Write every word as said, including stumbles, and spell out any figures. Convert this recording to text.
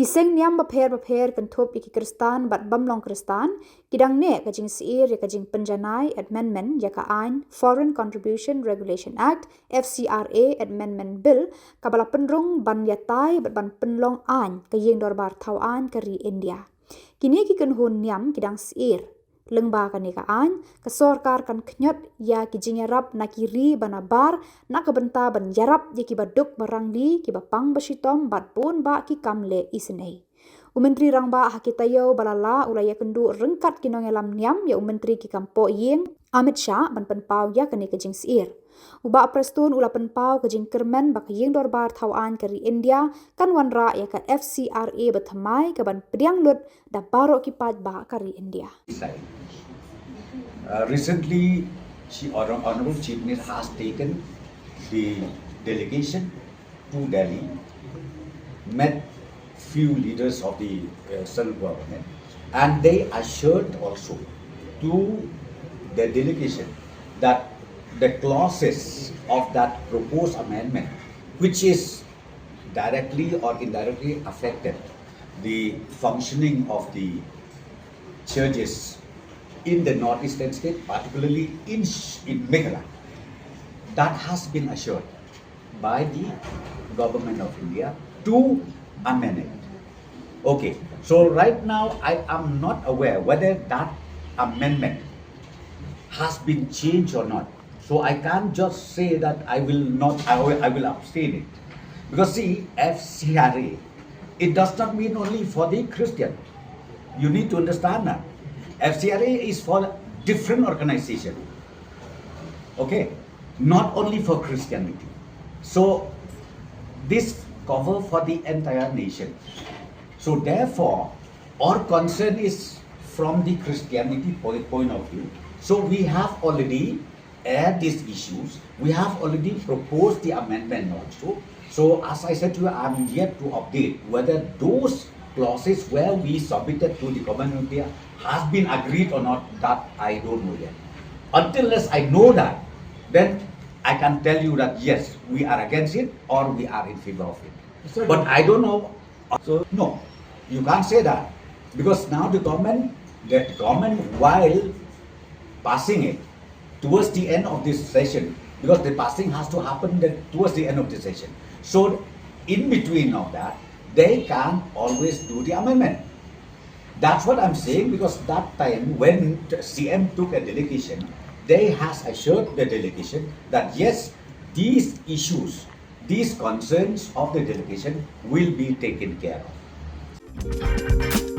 Ki seng niam bapher bapher kynthup ïa ki Khristan bad bym long Khristan ki dang neh ka jingsyier ïa ka jingpynjanai, amendment, ïa ka aiñ Foreign Contribution Regulation Act, F C R A Amendment Bill, kaba la pynrung ban ïatai bad ban pynlong aiñ ka ïing dorbar thaw aiñ ka ri India. Kine ki kynhun niam ki dang syier. Lyngba kane ka aiñ, ka sorkar kan khñiot ïa ki jingïarap na ki ri ba nabar, na ka bynta ban ïarap ïa kiba duk ba rangli, kiba pang ba shitom bad bun bah ki kam leh isynei. U Myntri Rangbah ha ki taïew ba la lah u la ïakynduh ryngkat ki nongïalam niam ïa u Myntri ki kam poh ïing, Amit Shah, ban pynpaw ïa kane ka jingsyier. U Bah Prestone u la pynpaw ka jingkyrmen ba ka ïing dorbar thaw aiñ ka ri India kan wanrah ïa ka F C R A bathymmai kaban pdiang lut da baroh ki paidbah ka ri India. Side. Uh, recently, she, Honor- Honorable Chief Minister has taken the delegation to Delhi, met few leaders of the uh, central government, and they assured also to the delegation that the clauses of that proposed amendment, which is directly or indirectly affected the functioning of the churches in the northeastern state, particularly in, in Meghalaya, that has been assured by the government of India to amend it. Okay, so right now I am not aware whether that amendment has been changed or not. So I can't just say that I will not, I will, I will abstain it. Because see, F C R A, it does not mean only for the Christian. You need to understand that. F C R A is for different organization. Okay? Not only for Christianity. So this cover for the entire nation. So therefore, our concern is from the Christianity point, point of view. So we have already aired these issues. We have already proposed the amendment also. So as I said to you, I'm yet to update whether those clauses where we submitted to the government of India has been agreed or not. That I don't know yet. Until unless I know that, then I can tell you that yes, we are against it or we are in favor of it. But I don't know. So no, you can't say that, because now the government, the government, while passing it towards the end of this session, because the passing has to happen the, towards the end of the session. So in between of that, they can always do the amendment. That's what I'm saying, because that time when the C M took a delegation, they has assured the delegation that yes, these issues, these concerns of the delegation will be taken care of.